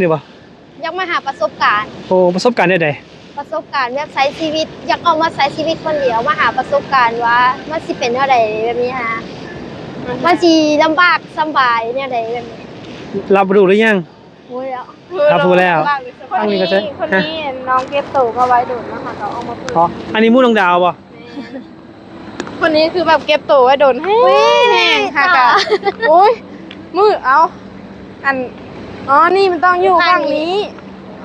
ນີ້ບໍ່? ຢາກມາຫາປະສົບການ. ໂອ້ ປະສົບການແນວໃດ? ປະສົບການແບບໃຊ້ຊີວິດ ຢາກອອກມາໃຊ້ຊີວິດຄົນດຽວ ມາຫາປະສົບການວ່າມັນຊິເປັນແນວໃດແບບນີ້ຫັ້ນນະ ມັນຊິລຳບາກສຳບາຍແນວໃດແບບນີ້. ຮັບຮູ້ຫຼືຍັງ? ຮູ້ແລ້ວ. ຮັບຮູ້ແລ້ວ. ທາງນີ້ກໍໃຊ້ ຄົນນີ້ນ້ອງເກັບໂຕມາໄວ້ດົນເນາະ ເຮົາກໍເອົາມາເປີດ. ອໍ ອັນນີ້ໝູ່ນ້ອງດາວບໍ່? ແມ່ນ. ຄົນນີ້ຄືແບບເກັບໂຕໄວ້ດົນແຮງ ໂອ້ຍ ແຮງຄັກອະ. ໂອ້ຍ ມືດ ເອົາ ອັນ ອໍ ນີ້ມັນຕ້ອງຢູ່ຝັ່ງນີ້.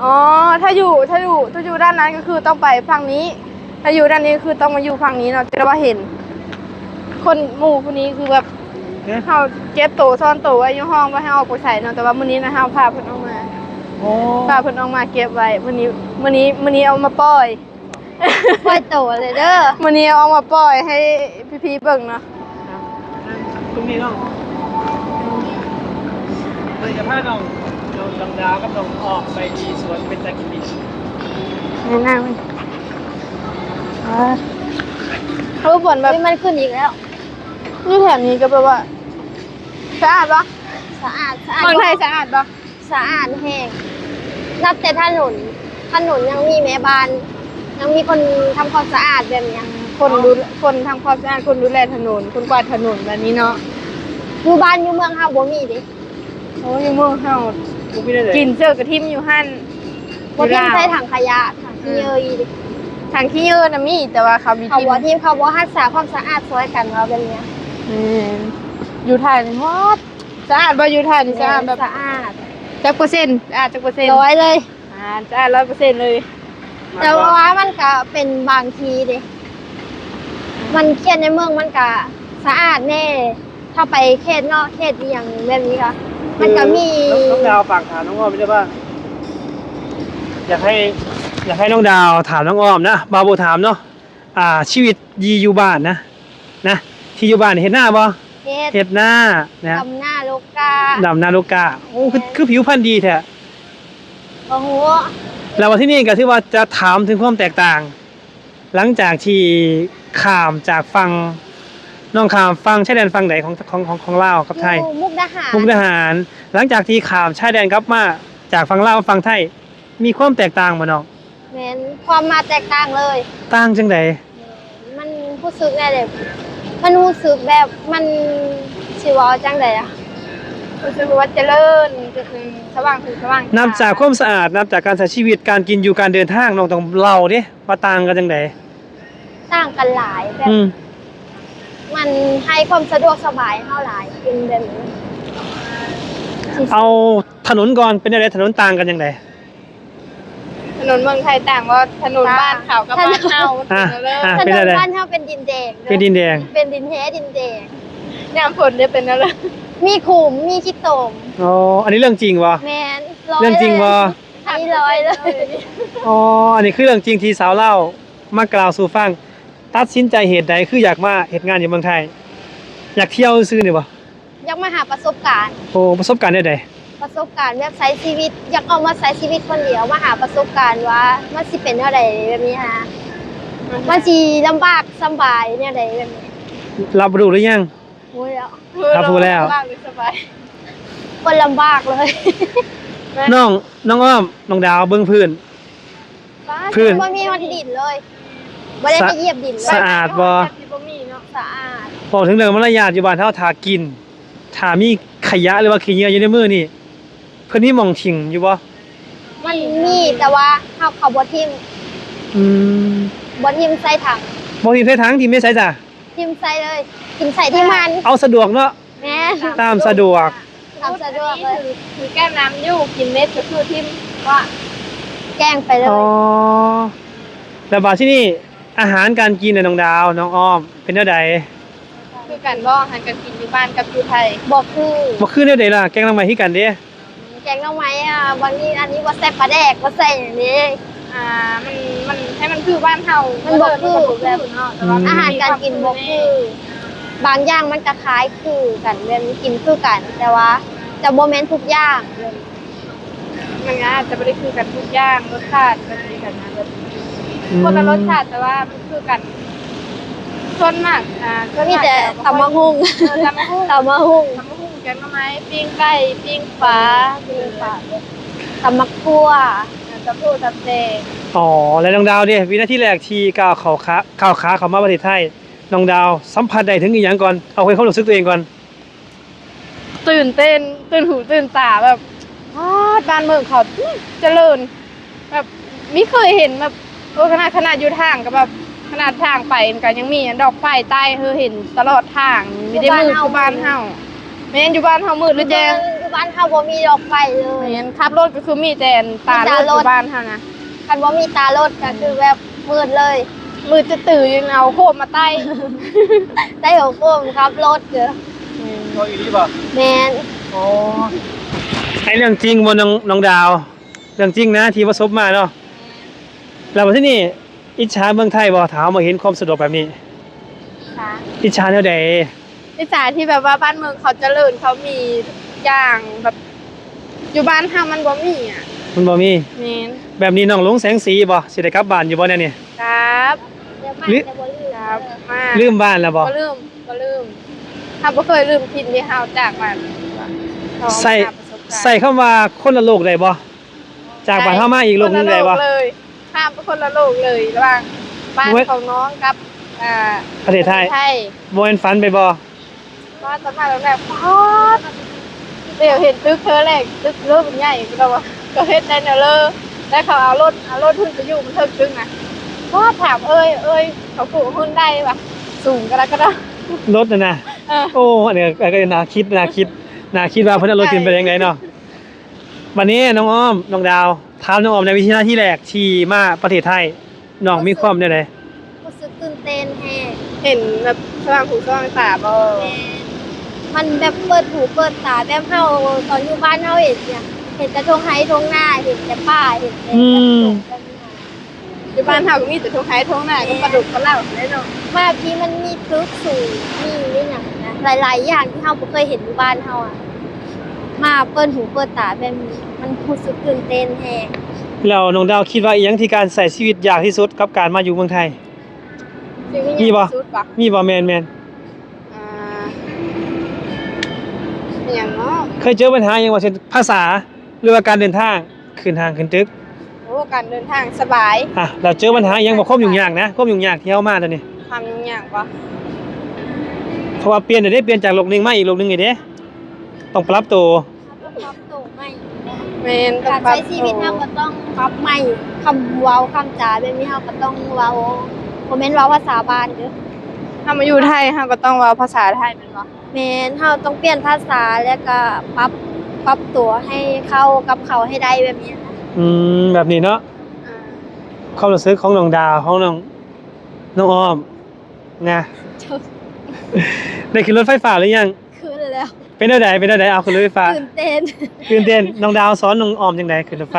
ອໍ ຖ້າຢູ່ ຖ້າຢູ່ ຖ້າຢູ່ດ້ານນັ້ນກໍຄືຕ້ອງໄປຝັ່ງນີ້ ຖ້າຢູ່ດ້ານນີ້ຄືຕ້ອງມາຢູ່ຝັ່ງນີ້ເນາະ ຈະໄດ້ວ່າເຫັນ. ຄົນໝູ່ຜູ້ນີ້ຄືແບບ ຮະ? ເຮົາເກັບໂຕ ຊ້ອນໂຕໄວ້ຢູ່ຫ້ອງ ບໍ່ໃຫ້ອອກໄປໃສເນາະ ແຕ່ວ່າມື້ນີ້ນະ ເຮົາພາເພິ່ນອອກມາ. ອໍ ພາເພິ່ນອອກມາເກັບໄວ້ ມື້ນີ້ ມື້ນີ້ ມື້ນີ້ເອົາມາປ່ອຍ. ປ່ອຍໂຕເລີຍເດີ ມື້ນີ້ເອົາອອກມາປ່ອຍໃຫ້ພີ່ໆເບິ່ງເນາະ. ຕາງນີ້ເນາະ ເພິ່ນຈະພານ້ອງ ນ້ອງດາວກັບນ້ອງອອມໄປທີ່ສວນເປັນຕາກິນດີ. ແນະນຳ ເອີ ເອີ ບ່ອນແບບ ເອີ ມັນຂຶ້ນອີກແລ້ວ. ຢູ່ແຖວນີ້ກໍແບບວ່າ ສະອາດບໍ່? ສະອາດ ສະອາດ. ເມືອງໄທສະອາດບໍ່? ສະອາດແຮງ ນັບແຕ່ຖະໜົນ ຖະໜົນຍັງມີແມ່ບ້ານ ຍັງມີຄົນທຳຄວາມສະອາດແບບນີ້. ຄົນດູ ຄົນທຳຄວາມສະອາດ ຄົນດູແລຖະໜົນ ຄົນກວາດຖະໜົນແບບນີ້ເນາະ. ຢູ່ບ້ານຢູ່ເມືອງເຮົາບໍ່ມີເດ້. ໂອ້ ຢູ່ເມືອງເຮົາ ບໍ່ມີແນວໃດ ກິ່ນເຊີກະຖິ້ມຢູ່ຫັ້ນ ບໍ່ຖິ້ມໃສ່ຖັງຂະຫຍະ ຖັງຂີ້ເຫຍື້ອີກ. ອືມ ຖັງຂີ້ເຫຍື້ນະມີ ແຕ່ວ່າເຂົາມີ ເຂົາບໍ່ຖິ້ມ ຖິ້ມ ເຂົາບໍ່ຮັກສາຄວາມສະອາດຊ່ອຍກັນວ່າແບບນີ້. ແມ່ນ ຢູ່ໄທນີ້ໝົດ. ສະອາດບໍ່? ຢູ່ໄທນີ້ສະອາດແບບ ສະອາດ. ຈັກເປີເຊັນ? ສະອາດຈັກເປີເຊັນ? ຮ້ອຍເລີຍ. ອ່າ ສະອາດຮ້ອຍເປີເຊັນເລີຍ. ແຕ່ວ່າມັນກະເປັນບາງທີເດ້ ມັນຂຽນໃນເມືອງມັນກະສະອາດແດ່ ຖ້າໄປເຂດເນາະ ເຂດອີ່ຫຍັງແບບນີ້ກະ ມັນກະມີ. ນ້ອງ ນ້ອງດາວຝາກຖາມນ້ອງອ້ອມໄດ້ບໍ່? ຢາກໃຫ້ ຢາກໃຫ້ນ້ອງດາວຖາມນ້ອງອ້ອມນະ ບ່າວບໍ່ຖາມເນາະ. ອ່າ ຊີວິດທີ່ຢູ່ບ້ານນະ ນະ ທີ່ຢູ່ບ້ານເຮັດນາບໍ່? ເຮັດ ເຮັດນານະ ດຳນາໂລກກາ ດຳນາໂລກກາ. ໂອ້ ຄື ແມ່ນ ຄືຜິວພັນດີແທ້. ບໍ່ຮູ້. ແລ້ວບັດທີນີ້ກໍຖືວ່າຈະຖາມເຖິງຄວາມແຕກຕ່າງ ຫຼັງຈາກທີ່ຂ້າມຈາກຝັ່ງ ນ້ອງຂ້າມຝັ່ງຊາຍແດນຝັ່ງໃດຂອງ ຂອງ ຂອງ ຂອງລາວກັບໄທ? ຢູ່ມຸກດາຫານ. ມຸກດາຫານ. ຫຼັງຈາກທີ່ຂ້າມຊາຍແດນກັບມາຈາກຝັ່ງລາວຝັ່ງໄທ ມີຄວາມແຕກຕ່າງບໍ່ນ້ອງ? ແມ່ນ ຄວາມມາແຕກຕ່າງເລີຍ. ຕ່າງຈັ່ງໃດ? ມັນຮູ້ສຶກແນວໃດ ມັນຮູ້ສຶກແບບ ມັນຊິເວົ້າຈັ່ງໃດອະ ຮູ້ສຶກວ່າຈະເລີນ ສະຫວ່າງ ສະຫວ່າງ. ນັບຈາກຄວາມສະອາດ ນັບຈາກການໃຊ້ຊີວິດ ການກິນຢູ່ ການເດີນທາງ ນ້ອງຕ້ອງເລົ່າເດ້ ວ່າຕ່າງກັນຈັ່ງໃດ? ຕ່າງກັນຫຼາຍ ແບບ ອືມ ມັນໃຫ້ຄວາມສະດວກສະບາຍເຮົາຫຼາຍຂຶ້ນແບບນີ້. ເອົາຖະໜົນກ່ອນ ເປັນແນວໃດ? ຖະໜົນຕ່າງກັນຈັ່ງໃດ? ຖະໜົນເມືອງໄທຕ່າງບໍ່? ຖະໜົນ ຕ່າງ ບ້ານເຂົາກັບ ທະໜົນ ບ້ານເຮົາ ອ່າ ເປັນແນວໃດ? ອ່າ ຖະໜົນ ເປັນແນວໃດ? ບ້ານເຮົາເປັນດິນແດງ ເປັນດິນແດງ ເປັນດິນແຮ ດິນແດງ. ຍາມຝົນຈະເປັນແນວໃດ? ມີຂຸມ ມີຂີ້ຕົມ. ອໍ ອັນນີ້ເລື່ອງຈິງບໍ່? ແມ່ນ ເລື່ອງຈິງບໍ່? ອັນນີ້ຮ້ອຍເລີຍ. ອໍ ອັນນີ້ຄືເລື່ອງຈິງທີ່ສາວລາວມາກ່າວສູ່ຟັງ. ຕັດສິນໃຈເຫດໃດຄືຢາກມາເຮັດງານຢູ່ເມືອງໄທ? ຢາກທ່ຽວຊື່ໆນີ້ບໍ່? ຢາກມາຫາປະສົບການ. ໂອ້ ປະສົບການແນວໃດ? ປະສົບການແບບໃຊ້ຊີວິດ ຢາກອອກມາໃຊ້ຊີວິດຄົນດຽວ ມາຫາປະສົບການວ່າມັນຊິເປັນແນວໃດແບບນີ້ຫັ້ນນະ ມັນຊິລຳບາກສຳບາຍແນວໃດແບບນີ້. ຮັບຮູ້ຫຼືຍັງ? ຮູ້ແລ້ວ. ຮັບຮູ້ແລ້ວ. ລຳບາກຫຼືສະບາຍ? ບໍ່ລຳບາກເລີຍ. ນ້ອງ ນ້ອງອ້ອມ ນ້ອງດາວເບິ່ງພື້ນ ພື້ນ ບໍ່ມີຮອດດິນເລີຍ ບໍ່ໄດ້ໄປຢຽບດິນເລີຍ. ສະອາດບໍ່? ສະອາດ. ເວົ້າເຖິງເລື່ອງມາລະຍາດຢູ່ບ້ານເຮົາ ຖ້າກິນ ຖ້າມີຂະຫຍະ ຫຼືວ່າຂີ້ເຫຍື້ອຢູ່ໃນມືນີ້ ເພິ່ນມີໝ່ອງຖິ້ມຢູ່ບໍ່? ມັນມີ ແຕ່ວ່າເຮົາ ເຂົາບໍ່ຖິ້ມ. ອືມ ບໍ່ຖິ້ມໃສ່ຖັງ. ບໍ່ຖິ້ມໃສ່ຖັງ ຖິ້ມໄປໃສຊະ? ຖິ້ມໃສ່ເລີຍ ຖິ້ມໃສ່ທີ່ມັນ ເອົາສະດວກເນາະ. ແມ່ນ ຕາມສະດວກ ຕາມສະດວກເລີຍ. ຄື ຄືແກ້ນ້ຳຢູ່ ກິນເມັດກໍຄືຖິ້ມ ວ່າແກງໄປເລີຍ. ອໍ ແລ້ວບາດທີນີ້ ອາຫານການກິນ ນ້ອງດາວ ນ້ອງອ້ອມ ເປັນແນວໃດ? ຄືກັນບໍ່? ອາຫານການກິນຢູ່ບ້ານກັບຢູ່ໄທ ບໍ່ຄື. ບໍ່ຄືແນວໃດລະ? ແກງໜໍ່ໄມ້ຄືກັນເດ້. ແກງໜໍ່ໄມ້ອະ ບາງທີອັນນີ້ບໍ່ໃສ່ປາແດກ ບໍ່ໃສ່ຫຍັງເດ້. ອ່າ ມັນ ມັນ ໃຫ້ມັນຄືບ້ານເຮົາ ມັນບໍ່ຄື ມັນບໍ່ຄືເນາະ ແຕ່ວ່າ ອືມ ອາຫານການກິນບໍ່ຄື. ບາງຢ່າງມັນກະຄ້າຍຄືກັນ ແມ່ນກິນຄືກັນ ແຕ່ວ່າຈະບໍ່ແມ່ນທຸກຢ່າງ. ມັນອາດຈະບໍ່ໄດ້ຄືກັນທຸກຢ່າງ ລົດຊາດກໍຄືກັນນະ ແບບ ອືມ ຄົນລະລົດຊາດ ແຕ່ວ່າມັນຄືກັນ. ສ່ວນມາກ ອ່າ ສ່ວນມາກ ມີແຕ່ຕຳບັກຫຸ່ງ ເອີ ຕຳບັກຫຸ່ງ ຕຳບັກຫຸ່ງ ຕຳບັກຫຸ່ງ ແກງໜໍ່ໄມ້ ປີ້ງໄກ່ ປີ້ງປາ ປີ້ງປາ. ຕຳໝາກຖົ່ວ ຕຳຖົ່ວຕຳແຕງ. ອໍ ແລະ ນ້ອງດາວເດ ວິນາທີແລກທີ່ກ້າວເຂົ້າຂາ ກ້າວຂາເຂົ້າມາປະເທດໄທ ນ້ອງດາວສຳຜັດໄດ້ເຖິງອີ່ຫຍັງກ່ອນ? ເອົາໃຫ້ຄວາມຮູ້ສຶກຕົວເອງກ່ອນ. ຕື່ນເຕັ້ນ ຕື່ນຫູຕື່ນຕາ ແບບ ປາດ ບ້ານເມືອງເຂົາ ອື ຈະເລີນ ແບບ ມີເຄີຍເຫັນແບບ ໂອ້ ຂະໜາດ ຂະໜາດຢູ່ທາງກໍແບບ ຂະໜາດທາງໄປມັນກໍຍັງມີດອກໄຟໃຕ້ໃຫ້ເຫັນຕະຫຼອດທາງ ມີແຕ່ມືດ. ຢູ່ບ້ານເຮົາ ແມ່ນ ຢູ່ບ້ານເຮົາມືດຫຼືແຈ້ງ? ຢູ່ບ້ານເຮົາບໍ່ມີດອກໄຟເລີຍ. ແມ່ນ ຂັບລົດກໍຄືມີແຕ່ຕາລົດ ມີຕາລົດ ຢູ່ບ້ານເຮົານະ. ຄັນບໍ່ມີຕາລົດກໍຄືແບບມືດເລີຍ ມືດຈະຕື້ ເອົາໂຄມມາໄຕ້ ໄດ້ຫົວໂຄມຂັບລົດເດີ. ແມ່ນ ເວົ້າອີ່ຫຼີບໍ່? ແມ່ນ. ອໍ ໃຫ້ເລື່ອງຈິງບໍ່ ນ້ອງ ນ້ອງດາວ? ເລື່ອງຈິງນະ ທີ່ປະສົບມາເນາະ. ແມ່ນ. ແລ້ວບັດທີນີ້ ອິດສາເມືອງໄທບໍ່ ຖ້າເຮົາມາເຫັນຄວາມສະດວກແບບນີ້? ອິດສາ ອິດສາແນວໃດ? ອິດສາທີ່ແບບວ່າບ້ານເມືອງເຂົາຈະເລີນ ເຂົາມີທຸກຢ່າງ ແບບຢູ່ບ້ານເຮົາມັນບໍ່ມີອະ. ມັນບໍ່ມີ? ແມ່ນ. ແບບນີ້ນ້ອງຫຼົງແສງສີບໍ່? ຊິໄດ້ກັບບ້ານຢູ່ບໍ່ແນວນີ້? ກັບ ກັບມາ ລືມ ແຕ່ບໍ່ລືມ ກັບມາ. ລືມບ້ານແລ້ວບໍ່? ບໍ່ລືມ ບໍ່ລືມ ເຮົາບໍ່ເຄີຍລືມຖິ່ນທີ່ເຮົາຈາກມາ. ໃຊ້ ປະສົບການ ໃຊ້ຄຳວ່າຄົນລະໂລກໄດ້ບໍ່? ຈາກບ້ານເຮົາມາອີກໂລກໜຶ່ງໄດ້ບໍ່? ຄົນລະໂລກເລີຍ ຂ້າມໄປຄົນລະໂລກເລີຍ ລະຫວ່າງບ້ານຂອງນ້ອງກັບ ອ່າ ປະເທດໄທ. ປະເທດໄທ ບໍ່ແມ່ນຝັນໄປບໍ່? ມາຕອນມາແລກໆ ປາດ ດຽວເຫັນຕຶກເທື່ອແລກ ຕຶກເລີ່ມໃຫຍ່ ກໍວ່າ ກໍເຮັດໄດ້ແນວເລີ ແລ້ວເຂົາເອົາລົດ ເອົາລົດຫຸ່ນໄປຢູ່ມັນເທິງຕຶກນະ. ປາດ ຖາມເອີຍ ເອີຍ ເຂົາກູ້ຫຸ່ນໄດ້ວ່າ ສູງກະດາກະດາ ລົດນະນະ. ເອີ ໂອ້ ອັນນີ້ກໍໜ້າຄິດ ໜ້າຄິດ ໜ້າຄິດວ່າເພິ່ນເອົາລົດຂຶ້ນໄປຈັ່ງໃດເນາະ. ບັດນີ້ນ້ອງອ້ອມ ນ້ອງດາວ ຖາມນ້ອງອ້ອມໃນວິນາທີແລກທີ່ມາປະເທດໄທ ນ້ອງມີຄວາມແນວໃດ? ຮູ້ສຶກຕື່ນເຕັ້ນແຮງ ເຫັນແບບສະຫວ່າງຫູສະຫວ່າງຕາບໍ່? ແມ່ນ ມັນແບບເປີດຫູເປີດຕາ ແບບເຮົາຕອນຢູ່ບ້ານເຮົາເຫັນຫຍັງ ເຫັນແຕ່ທົ່ງໄຮ່ທົ່ງນາ ເຫັນແຕ່ປ່າ ເຫັນແຕ່ ອືມ ແບບ ຢູ່ບ້ານເຮົາກໍມີແຕ່ທົ່ງໄຮ່ທົ່ງນາກັບປາດຸກປາເຫຼົ່າແຫຼະເນາະ. ມາທີ່ມັນມີຕຶກສູງ ມີ ມີຫຍັງນະ ຫຼາຍໆຢ່າງທີ່ເຮົາບໍ່ເຄີຍເຫັນຢູ່ບ້ານເຮົາອະ ມາເປີດຫູເປີດຕາແບບນີ້ ມັນຮູ້ສຶກຕື່ນເຕັ້ນແຮງ. ແລ້ວນ້ອງດາວຄິດວ່າອີ່ຫຍັງທີ່ການໃຊ້ຊີວິດຍາກທີ່ສຸດກັບການມາຢູ່ເມືອງໄທ? ສິ່ງທີ່ຍາກທີ່ສຸດບໍ່? ມີບໍ່? ມີບໍ່? ແມ່ນໆ. ອ່າ ອີ່ຫຍັງເນາະ? ເຄີຍເຈີບັນຫາຫຍັງບໍ່? ເຊັ່ນ ພາສາ ຫຼືວ່າການເດີນທາງ? ຂຶ້ນຫ້າງຂຶ້ນຕຶກ. ໂອ້ ການເດີນທາງສະບາຍ. ອ່ະ ແລ້ວເຈີບັນຫາອີ່ຫຍັງບໍ່? ຄວາມຫຍຸ້ງຍາກນະ ຄວາມຫຍຸ້ງຍາກທີ່ເຮົາມາຕອນນີ້. ຄວາມຫຍຸ້ງຍາກບໍ່? ເພາະວ່າປ່ຽນແລ້ວເດ້ ປ່ຽນຈາກໂລກໜຶ່ງມາອີກໂລກໜຶ່ງນີ້ເດ້ ຕ້ອງປັບໂຕ. ເຮົາຕ້ອງປັບໂຕໃໝ່. ແມ່ນ ຕ້ອງປັບໂຕ. ການໃຊ້ຊີວິດເຮົາກໍຕ້ອງປັບໃໝ່ ຄຳເວົ້າຄຳຈາແບບນີ້ເຮົາກໍຕ້ອງເວົ້າ ບໍ່ແມ່ນເວົ້າພາສາບ້ານເດີ. ເຮົາມາຢູ່ໄທ ເຮົາກໍຕ້ອງເວົ້າພາສາໄທແມ່ນບໍ່? ແມ່ນ ເຮົາຕ້ອງປ່ຽນພາສາ ແລ້ວກໍປັບ ປັບຕົວໃຫ້ເຂົ້າກັບເຂົາໃຫ້ໄດ້ແບບນີ້ນະ. ອືມ ແບບນີ້ເນາະ. ອ່າ ຄວາມຮູ້ສຶກຂອງນ້ອງດາວ ຂອງນ້ອງ ນ້ອງອ້ອມນະ ໄດ້ຂຶ້ນລົດໄຟຟ້າຫຼືຍັງ? ຂຶ້ນແລ້ວ. ເປັນແນວໃດ? ເປັນແນວໃດ? ເອົາ ຂຶ້ນລົດໄຟຟ້າ. ຕື່ນເຕັ້ນ ຕື່ນເຕັ້ນ. ນ້ອງດາວສອນນ້ອງອ້ອມຈັ່ງໃດຂຶ້ນລົດໄຟ?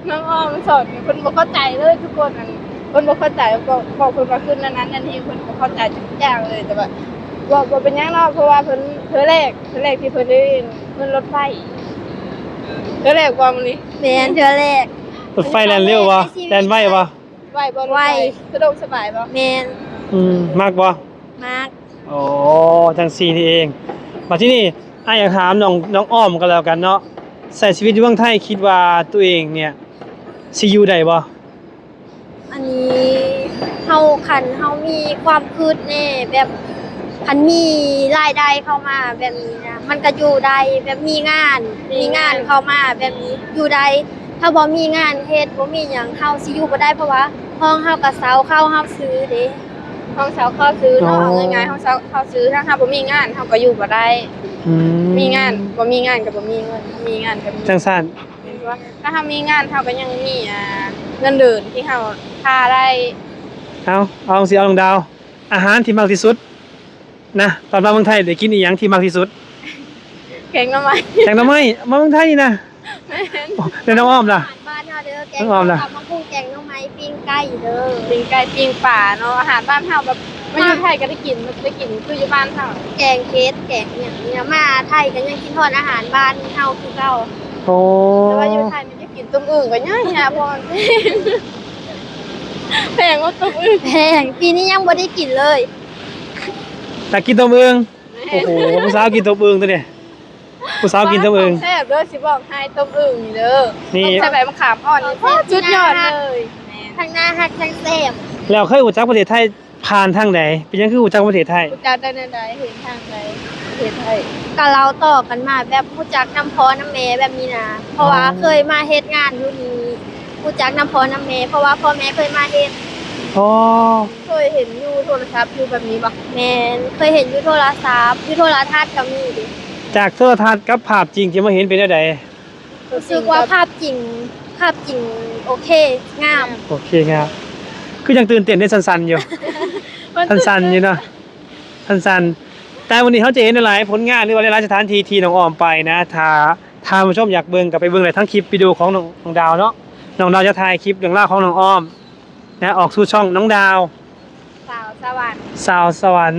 ນ້ອງອ້ອມສອນ ເພິ່ນບໍ່ເຂົ້າໃຈເລີຍທຸກຄົນ ອັນ ເພິ່ນບໍ່ເຂົ້າໃຈ ບອກ ບອກເພິ່ນວ່າຂຶ້ນອັນນັ້ນອັນນີ້ ເພິ່ນບໍ່ເຂົ້າໃຈຈັກຢ່າງເລີຍ. ແຕ່ວ່າ ບໍ່ ບໍ່ເປັນຫຍັງເນາະ ເພາະວ່າເພິ່ນ ເທື່ອແລກ ເທື່ອແລກທີ່ເພິ່ນໄດ້ຂຶ້ນລົດໄຟ. ເທື່ອແລກບໍ່ມື້ນີ້? ແມ່ນ ເທື່ອແລກ. ລົດໄຟແລ່ນເລັວບໍ່? ແລ່ນໄວບໍ່? ໄວບໍ່? ໄວ. ສະດວກສະບາຍບໍ່? ແມ່ນ. ອືມ ມັກບໍ່? ມັກ. ອໍ ຈັ່ງຊີ້ນີ້ເອງ. ບັດທີນີ້ ອ້າຍຢາກຖາມນ້ອງ ນ້ອງອ້ອມກໍແລ້ວກັນເນາະ ໃຊ້ຊີວິດຢູ່ເມືອງໄທ ຄິດວ່າຕົວເອງເນີ້ຍຊິຢູ່ໄດ້ບໍ່? ອັນນີ້ເຮົາ ຄັນເຮົາມີຄວາມຄິດແນ່ ແບບຄັນມີລາຍໄດ້ເຂົ້າມາແບບນີ້ນະ ມັນກໍຢູ່ໄດ້ ແບບມີງານ ມີງານ ມີງານເຂົ້າມາແບບນີ້ຢູ່ໄດ້. ຖ້າບໍ່ມີງານເຮັດ ບໍ່ມີຫຍັງ ເຮົາຊິຢູ່ບໍ່ໄດ້ ເພາະວ່າຫ້ອງເຮົາກໍເຊົ່າ ເຂົ້າເຮົາຊື້ເດ້. ຫ້ອງເຊົ່າເຂົ້າຊື້ເນາະ. ອໍ ເອົາງ່າຍໆ ຫ້ອງເຊົ່າເຂົ້າຊື້ ຖ້າເຮົາບໍ່ມີງານ ເຮົາກໍຢູ່ບໍ່ໄດ້. ອືມ ມີງານ ບໍ່ມີງານກໍບໍ່ມີເງິນ ມີງານກໍມີ ຈັ່ງຊັ້ນ. ແມ່ນບໍ່? ຖ້າເຮົາມີງານ ເຮົາກໍຍັງມີ ອ່າ ເງິນເດືອນທີ່ເຮົາພາໄດ້. ເອົາ ເອົາ ຊິເອົານ້ອງດາວ ອາຫານທີ່ມັກທີ່ສຸດນະ ຕອນມາເມືອງໄທໄດ້ກິນອີ່ຫຍັງທີ່ມັກທີ່ສຸດ? ແກງໜໍ່ໄມ້. ແກງໜໍ່ໄມ້ ມາເມືອງໄທນີ້ນະ? ແມ່ນ. ໂອ້ ແລ້ວນ້ອງອ້ອມລະ? ອາຫານບ້ານເຮົາເດີ ແກງ ນ້ອງອ້ອມລະ? ຕຳບັກຫຸ່ງ ແກງໜໍ່ໄມ້ ປີ້ງໄກ່ເດີ ປີ້ງໄກ່ ປີ້ງປາເນາະ. ອາຫານບ້ານເຮົາແບບ ມາຢູ່ໄທກໍໄດ້ກິນ ມັນກໍໄດ້ກິນຄືຢູ່ບ້ານເຮົາ. ແກງເຜັດ ແກງອີ່ຫຍັງນີ້ນະ ມາໄທກໍຍັງຄິດຮອດອາຫານບ້ານເຮົາຄືເກົ່າ. ໂອ້ ແຕ່ວ່າຢູ່ໄທມັນຈະກິນຕົ້ມອຶ່ງກໍຍາກໆ ເພາະມັນແພງ ແພງວ່າຕົ້ມອຶ່ງ. ແພງ ປີນີ້ຍັງບໍ່ໄດ້ກິນເລີຍ. ຢາກກິນຕົ້ມອຶ່ງ? ແມ່ນ. ໂອ້ໂຫ ຜູ້ສາວກິນຕົ້ມອຶ່ງຕົວນີ້. ຜູ້ສາວກິນຕົ້ມອຶ່ງ ແຊບເດີ ຊິບອກໃຫ້ ຕົ້ມອຶ່ງນີ້ເດີ ນີ້ ຕົ້ມໃສ່ໃບມະຂາມອ່ອນນີ້ ສຸດຍອດເລີຍ ທັງໜ້າຮັກທັງແຊບ ແລ້ວເຄີຍຮູ້ຈັກປະເທດໄທຜ່ານທາງໃດ? ເປັນຫຍັງຄືຮູ້ຈັກປະເທດໄທ? ຮູ້ຈັກໄດ້ແນວໃດ? ເຫັນທາງໃດ? ປະເທດໄທ ກະເລົ່າຕໍ່ກັນມາ ແບບຮູ້ຈັກນຳພໍ່ນຳແມ່ແບບນີ້ນະ ເພາະວ່າ ອໍ ເຄີຍມາເຮັດງານຢູ່ນີ້ ຮູ້ຈັກນຳພໍ່ນຳແມ່ ເພາະວ່າພໍ່ແມ່ເຄີຍມາເຮັດ ອໍ ເຄີຍເຫັນຢູ່ໂທລະສັບຢູ່ແບບນີ້ບໍ່? ແມ່ນ ເຄີຍເຫັນຢູ່ໂທລະສັບ ຢູ່ໂທລະທັດກໍມີເດ. ຈາກໂທລະທັດກັບພາບຈິງທີ່ມາເຫັນເປັນແນວໃດ? ຮູ້ສຶກວ່າພາບຈິງ ພາບຈິງໂອເຄ ງາມ ໂອເຄ ງາມ ຄືຍັງຕື່ນເຕັ້ນເດ້ ສັ່ນໆຢູ່ ສັ່ນໆຢູ່ເນາະ ສັ່ນໆ ແຕ່ມື້ນີ້ເຮົາຈະເຫັນຫຼາຍໆຜົນງານ ຫຼືວ່າຫຼາຍໆສະຖານທີ່ທີ່ນ້ອງອ້ອມໄປນະ ຖ້າທ່ານຜູ້ຊົມຢາກເບິ່ງກໍໄປເບິ່ງໄດ້ທາງຄລິບວິດີໂອຂອງນ້ອງ ນ້ອງດາວເນາະ ນ້ອງດາວຈະຖ່າຍຄລິບເລື່ອງລາວຂອງນ້ອງອ້ອມນະ ອອກສູ່ຊ່ອງນ້ອງດາວ ສາວສະຫວັນ ສາວສະຫວັນ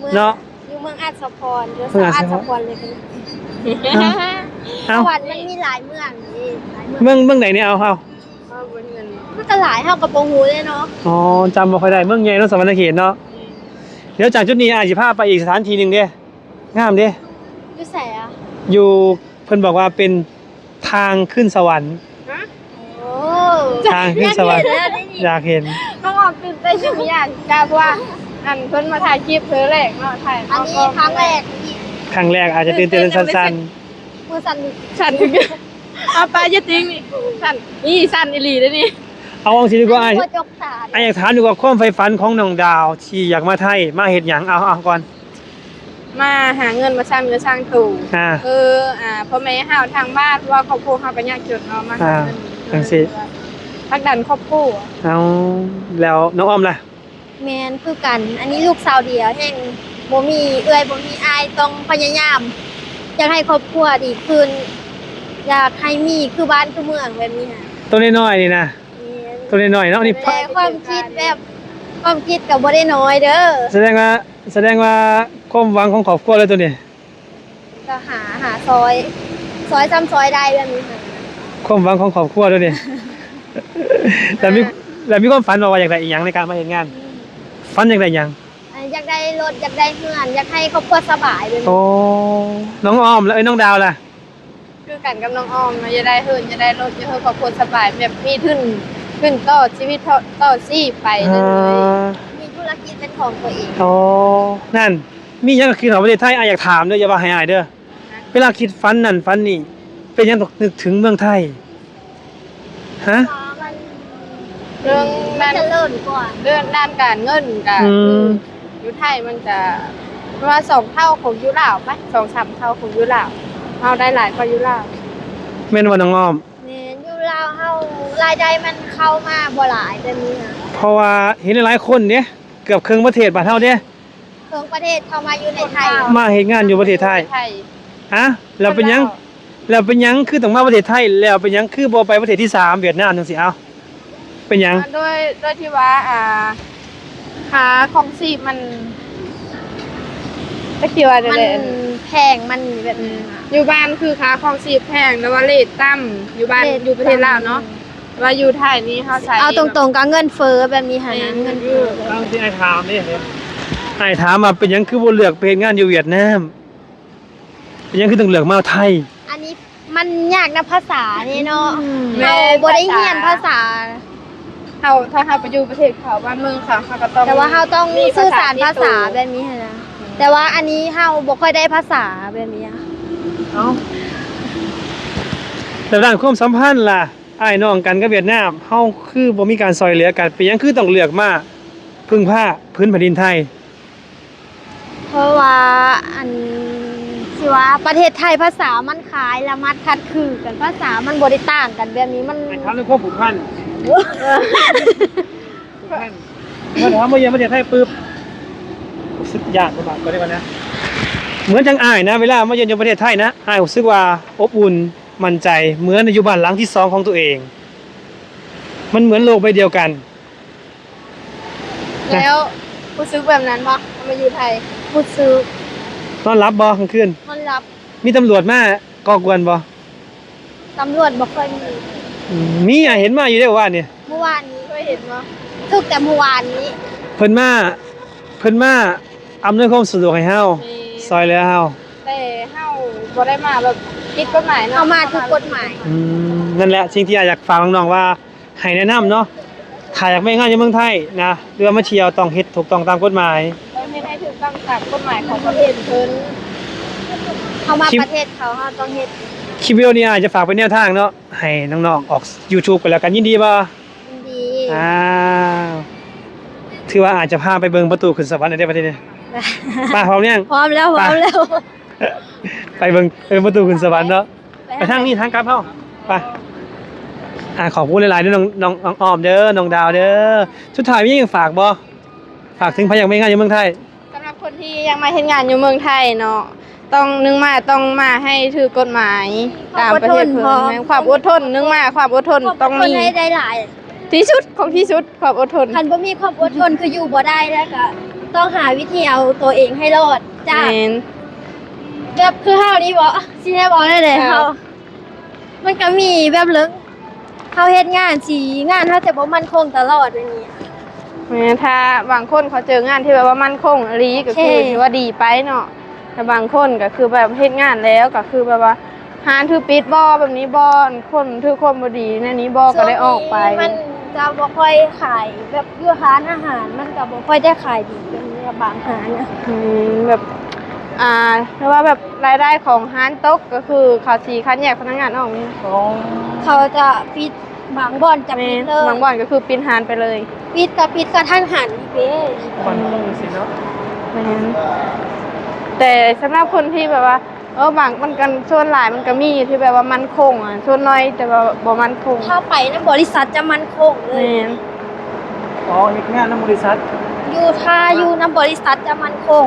ເມືອງ ເນາະ ຢູ່ເມືອງອັດສະພອນ ຢູ່ ເມືອງອັດສະພອນ ສາວອັດສະພອນເລີຍ ເອົ້າ ສະຫວັນມັນມີຫຼາຍເມືອງນີ້ ຫຼາຍເມືອງ ເມືອງ ເມືອງໃດນີ້? ເອົາ ເອົາ ມັນກໍຫຼາຍ ເຮົາກໍບໍ່ຮູ້ເດ້ເນາະ ອໍ ຈຳບໍ່ຄ່ອຍໄດ້ ເມືອງໃຫຍ່ເນາະ ສະຫວັນນະເຂດເນາະ ດຽວຈາກຈຸດນີ້ອ້າຍຊິພາໄປອີກສະຖານທີ່ໜຶ່ງເດ້ ງາມເດ້ ຢູ່ໃສອະ? ຢູ່ ເພິ່ນບອກວ່າເປັນ ທາງຂຶ້ນສະຫວັນ ຮະ? ໂອ້ ທາງຂຶ້ນສະຫວັນ ຢາກເຫັນ ຢາກເຫັນ ນ້ອງອອມຕື່ນເຕັ້ນຢູ່ ຢ້ານ ກະ ເພາະວ່າ ອັນ ເພິ່ນມາຖ່າຍຄລິບເທື່ອແລກເນາະ ຖ່າຍ ອັນນີ້ຄັ້ງແລກ ຄັ້ງແລກອາດຈະຕື່ນເຕັ້ນສັ່ນໆ ມືສັ່ນ ສັ່ນ ເອົາປາຢ່າຕິງນີ້ ສັ່ນ ນີ້ສັ່ນອີ່ຫຼີເດ້ນີ້ ເອົາຈັ່ງຊີ້ດີກວ່າ ອັນນີ້ບໍ່ຈົກຕາ ອ້າຍຢາກຖາມດີກວ່າ ຄວາມໃຝ່ຝັນຂອງນ້ອງດາວທີ່ຢາກມາໄທ ມາເຮັດຫຍັງ? ເອົາ ເອົາກ່ອນ ມາຫາເງິນມາສ້າງເນື້ອສ້າງໂຕ ອ່າ ຄື ອ່າ ພໍ່ແມ່ເຮົາທາງບ້ານ ເພາະວ່າຄອບຄົວເຮົາກໍຍາກຈົນເນາະ ມາຫາ ອ່າ ເງິນ ຈັ່ງຊີ້ ຜັກດັນຄອບຄົວ ເອົາ ແລ້ວນ້ອງອ້ອມລະ? ແມ່ນຄືກັນ ອັນນີ້ລູກສາວດຽວ ແຮ່ງບໍ່ມີເອື້ອຍ ບໍ່ມີອ້າຍ ຕ້ອງພະຍາຍາມ ຢາກໃຫ້ຄອບຄົວດີຂຶ້ນ ຢາກໃຫ້ມີຄືບ້ານຄືເມືອງແບບນີ້ນະ ໂຕນ້ອຍໆນີ້ນະ ແມ່ນ ໂຕນ້ອຍໆເນາະ ນີ້ ແຕ່ຄວາມຄິດແບບ ຄວາມຄິດກໍບໍ່ໄດ້ນ້ອຍເດີ ສະແດງວ່າ ສະແດງວ່າຄວາມຫວັງຂອງຄອບຄົວເລີຍໂຕນີ້ ກໍຫາ ຫາຊ່ອຍ ຊ່ອຍຊ່ຳຊ່ອຍໄດ້ແບບນີ້ຫັ້ນ ຄວາມຫວັງຂອງຄອບຄົວໂຕນີ້ ແລ້ວມີ ອ່າ ແລ້ວມີຄວາມຝັນບໍ່ວ່າຢາກໄດ້ອີ່ຫຍັງໃນການມາເຮັດງານ? ອືມ ຝັນຢາກໄດ້ຫຍັງ? ອ່າ ຢາກໄດ້ລົດ ຢາກໄດ້ເຮືອນ ຢາກໃຫ້ຄອບຄົວສະບາຍແບບນີ້ ໂອ້ ນ້ອງອ້ອມ ແລ້ວ ເອີ ນ້ອງດາວລະ? ຄືກັນກັບນ້ອງອ້ອມເນາະ ຢາກໄດ້ເຮືອນ ຢາກໄດ້ລົດ ຢາກໃຫ້ຄອບຄົວສະບາຍ ແບບມີທຶນ ທຶນຕໍ່ຊີວິດ ຕໍ່ ຕໍ່ຊີບໄປເລີຍ ອ່າ ມີທຸລະກິດເປັນຂອງຕົວເອງ ອໍ ນັ້ນ ມີຫຍັງກໍຄິດຮອດປະເທດໄທ ອ້າຍຢາກຖາມເດີ ຢ່າວ່າໃຫ້ອ້າຍເດີ ເວລາຄິດຝັນນັ້ນຝັນນີ້ ເປັນຫຍັງຕ້ອງນຶກເຖິງເມືອງໄທ? ຮະ? ເລື່ອງ ມັນຈະເລີນກວ່າ ເລື່ອງດ້ານການເງິນກະ ອືມ ຄື ຢູ່ໄທມັນຈະ ເພາະວ່າສອງເທົ່າຂອງຢູ່ລາວໄປ ສອງສາມເທົ່າຂອງຢູ່ລາວ ເຮົາໄດ້ຫຼາຍກວ່າຢູ່ລາວ ແມ່ນບໍ່ນ້ອງອ້ອມ? ແມ່ນ ຢູ່ລາວເຮົາລາຍໄດ້ມັນເຂົ້າມາບໍ່ຫຼາຍແບບນີ້ນະ ເພາະວ່າເຫັນຫຼາຍໆຄົນເດ້ ເກືອບເຄິ່ງປະເທດບ້ານເຮົາເດ້ ເຄິ່ງປະເທດເຂົ້າມາຢູ່ໃນໄທ ມາເຮັດງານຢູ່ປະເທດໄທ ໄທ ຮະ? ແລ້ວເປັນຫຍັງ ແລ້ວເປັນຫຍັງຄືຕ້ອງມາປະເທດໄທ ແລ້ວເປັນຫຍັງຄືບໍ່ໄປປະເທດທີສາມ ຫວຽດນາມ ຈັ່ງຊີ້ ເອົ້າ ເປັນຫຍັງ? ໂດຍ ໂດຍທີ່ວ່າ ອ່າ ຄ່າຄອງຊີບມັນ ຈັກຊິວ່າແນວໃດ ມັນແພງ ມັນແບບ ອືມ ຢູ່ບ້ານຄືຄ່າຄອງຊີບແພງ ແຕ່ວ່າເຣດຕ່ຳ ຢູ່ບ້ານ ເຣດ ຢູ່ປະເທດລາວເນາະ ຕ່ຳ ແຕ່ວ່າຢູ່ໄທນີ້ເຮົາໃຊ້ ເອົາຕົງໆ ກໍເງິນເຟີ້ແບບນີ້ຫັ້ນນະ ແມ່ນ ເງິນເຟີ້ ເອົາທີ່ອ້າຍຖາມເດ້ ອ້າຍຖາມວ່າເປັນຫຍັງຄືບໍ່ເລືອກໄປເຮັດງານຢູ່ຫວຽດນາມ? ເປັນຫຍັງຄືຕ້ອງເລືອກມາໄທ? ອັນນີ້ມັນຍາກນຳພາສານີ້ເນາະ ອືມ ເຮົາບໍ່ໄດ້ຮຽນພາສາ ເຮົາ ຖ້າເຮົາໄປຢູ່ປະເທດເຂົາ ບ້ານເມືອງເຂົາ ເຮົາກໍຕ້ອງ ແຕ່ວ່າເຮົາຕ້ອງສື່ສານພາສາແບບນີ້ຫັ້ນນະ ແຕ່ວ່າອັນນີ້ເຮົາບໍ່ຄ່ອຍໄດ້ພາສາແບບນີ້ ເອົ້າ ແລ້ວດ້ານຄວາມສຳພັນລະ ອ້າຍນ້ອງກັນກັບຫວຽດນາມ ເຮົາຄືບໍ່ມີການຊ່ອຍເຫຼືອກັນ ເປັນຫຍັງຄືຕ້ອງເລືອກມາ ເພິ່ງພາພື້ນແຜ່ນດິນໄທ? ເພາະວ່າ ອັນ ຊິວ່າປະເທດໄທພາສາມັນຄ້າຍລະມັດຂັດຄືກັນ ພາສາມັນບໍ່ໄດ້ຕ່າງກັນແບບນີ້ ມັນ ໃຫ້ຖາມເລື່ອງຄວາມຜູກພັນ ຜູກພັນ ເມື່ອເຮົາມາຢ້ຽມປະເທດໄທປຶບ ຮູ້ສຶກຢາກບໍ່ບາດ ກໍໄດ້ວ່ານະ ເໝືອນຈັ່ງອ້າຍນະ ເວລາມາຢ້ຽມຢູ່ປະເທດໄທນະ ອ້າຍຮູ້ສຶກວ່າອົບອຸ່ນ ໝັ້ນໃຈ ເໝືອນໄດ້ຢູ່ບ້ານຫຼັງທີສອງຂອງຕົວເອງ ມັນເໝືອນໂລກໃບດຽວກັນ. ແລ້ວຮູ້ສຶກແບບນັ້ນບໍ່ ມາຢູ່ໄທ? ຮູ້ສຶກ. ນອນຫຼັບບໍ່ກາງຄືນ? ນອນຫຼັບ. ມີຕຳຫຼວດມາກໍ່ກວນບໍ່? ຕຳຫຼວດບໍ່ຄ່ອຍມີ. ອືມ ມີ ເຫັນມາຢູ່ເດ້ ມື້ວານນີ້. ມື້ວານນີ້ເຄີຍເຫັນບໍ່? ຖືກແຕ່ມື້ວານນີ້. ເພິ່ນມາ ເພິ່ນມາອຳນວຍຄວາມສະດວກໃຫ້ເຮົາ ແມ່ນ ຊ່ອຍເຫຼືອເຮົາ. ແຕ່ເຮົາ ບໍ່ໄດ້ມາແບບຜິດກົດໝາຍເນາະ ເຮົາມາຖືກກົດໝາຍ. ອືມ ນັ້ນແຫຼະ ສິ່ງທີ່ອ້າຍຢາກຝາກນ້ອງໆວ່າ ໃຫ້ແນະນຳເນາະ ຖ້າຢາກແມ່ງານຢູ່ເມືອງໄທນະ ຫຼືວ່າມາທ່ຽວ ຕ້ອງເຮັດຖືກຕ້ອງຕາມກົດໝາຍ ຕ້ອງເຮັດໃຫ້ຖືກຕ້ອງຕາມກົດໝາຍຂອງປະເທດເພິ່ນ. ເຮົາມາ ຄລິບ ປະເທດເຂົາ ເຮົາຕ້ອງເຮັດ. ຄລິບວິດີໂອນີ້ອ້າຍຈະຝາກເປັນແນວທາງເນາະ ໃຫ້ນ້ອງໆອອກ YouTube ກັນແລ້ວກັນ ຍິນດີບໍ່? ຍິນດີ. ອ້າວ ຖືວ່າອ້າຍຈະພາໄປເບິ່ງປະຕູຂຶ້ນສະຫວັນແລ້ວເດ້ບັດນີ້. ໄປ ພ້ອມຍັງ? ພ້ອມແລ້ວ ໄປ ພ້ອມແລ້ວ. ໄປເບິ່ງ ເອີ ປະຕູຂຶ້ນສະຫວັນເນາະ ໄປ ໄປທາງນີ້ ທາງກັບເຮົາ ໄປ. ອ່າ ຂອບຄຸນຫຼາຍໆເດີ ນ້ອງ ນ້ອງ ນ້ອງອ້ອມເດີ ນ້ອງດາວເດີ. ສຸດທ້າຍມີຫຍັງຝາກບໍ່? ຝາກເຖິງໃຜຢາກມາເຮັດງານຢູ່ເມືອງໄທ? ສຳລັບຄົນທີ່ຢາກມາເຮັດງານຢູ່ເມືອງໄທເນາະ ຕ້ອງ ໜຶ່ງມາ ຕ້ອງມາໃຫ້ຖືກກົດໝາຍ ຄວາມ ຕາມປະເທດເພິ່ນ. ອດທົນ ແມ່ນ ຄວາມອດທົນ ໜຶ່ງມາ ຄວາມອົດທົນຕ້ອງມີ ຄວາມອົດທົນໃຫ້ໄດ້ຫຼາຍ ທີ່ສຸດຂອງທີ່ສຸດ ຄວາມອົດທົນ. ຄັນບໍ່ມີຄວາມອົດທົນຄືຢູ່ບໍ່ໄດ້ ແລ້ວກໍຕ້ອງຫາວິທີເອົາຕົວເອງໃຫ້ລອດຈາກ ແມ່ນ ແບບຄືເຮົານີ້ບໍ ຊິໃຫ້ເວົ້າແນວໃດ ເອີ ເຮົາ ມັນກໍມີແບບເລື່ອງ ເຮົາເຮັດງານຊິ ງານເຮົາຈະບໍ່ໝັ້ນຄົງຕະຫຼອດແບບນີ້. ແມ່ນ ຖ້າບາງຄົນເຂົາເຈີງານທີ່ແບບວ່າໝັ້ນຄົງອີ່ຫຼີ ກໍຄື ໂອເຄ ຖືວ່າດີໄປເນາະ ແຕ່ບາງຄົນກໍຄືແບບເຮັດງານແລ້ວກໍຄືແບບວ່າ ຮ້ານຖືກປິດບໍ ແບບນີ້ບໍ ຄົນຖືກຄົນບໍ່ດີແນວນີ້ບໍ ກໍໄດ້ອອກໄປ. ຊ່ວງນີ້ມັນຈະບໍ່ຄ່ອຍຂາຍ ແບບຢູ່ຮ້ານອາຫານມັນກໍບໍ່ຄ່ອຍໄດ້ຂາຍດີ ເປັນແບບບາງຮ້ານນະ. ອືມ ແບບ ອ່າ ຫຼືວ່າແບບລາຍໄດ້ຂອງຮ້ານຕົກ ກໍຄືເຂົາຊິຄັດແຍກພະນັກງານອອກນີ້. ອໍ ເຂົາຈະປິດ ບາງບ່ອນຈະປິດເລີຍ. ແມ່ນ ບາງບ່ອນກໍຄືປິດຮ້ານໄປເລີຍ. ປິດກໍປິດກະທັນຫັນເດ້. ໝັ້ນຄົງຊີ້ເນາະ. ແມ່ນ ແຕ່ສຳລັບຄົນທີ່ແບບວ່າ ເອີ ບາງ ມັນກໍ ສ່ວນຫຼາຍມັນກໍມີທີ່ແບບວ່າໝັ້ນຄົງອະ ສ່ວນໜ້ອຍແຕ່ວ່າບໍ່ໝັ້ນຄົງ. ຖ້າໄປນຳບໍລິສັດຈະໝັ້ນຄົງເລີຍ. ແມ່ນ. ອໍ ເຮັດງານນຳບໍລິສັດ ຢູ່ ຖ້າຢູ່ນຳບໍລິສັດຈະໝັ້ນຄົງ.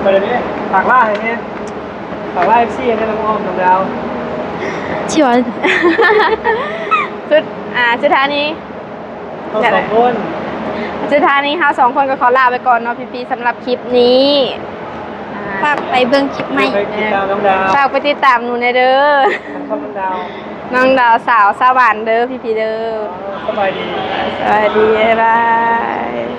ໄປເລີຍ ຝາກລາໃຫ້ແດ່ ຝາກລາ ເອັຟຊີ ໃຫ້ແດ່ ນ້ອງອ້ອມ ນ້ອງດາວ. ຊິວ່າ ສຸດ ອ່າ ສຸດທ້າຍນີ້ ເຮົາສອງຄົນ ສຸດທ້າຍນີ້ເຮົາສອງຄົນກໍຂໍລາໄປກ່ອນເນາະພີ່ໆ ສຳລັບຄລິບນີ້. ອ່າ ຝາກໄປເບິ່ງຄລິບໃໝ່ ໄປຕິດຕາມນ້ອງດາວ ຝາກໄປຕິດຕາມໜູແດ່ເດີ ນ້ອງດາວ ນ້ອງດາວສາວສະຫວັນເດີພີ່ໆເດີ. ສະບາຍດີ ສະບາຍດີ ບາຍບາຍ.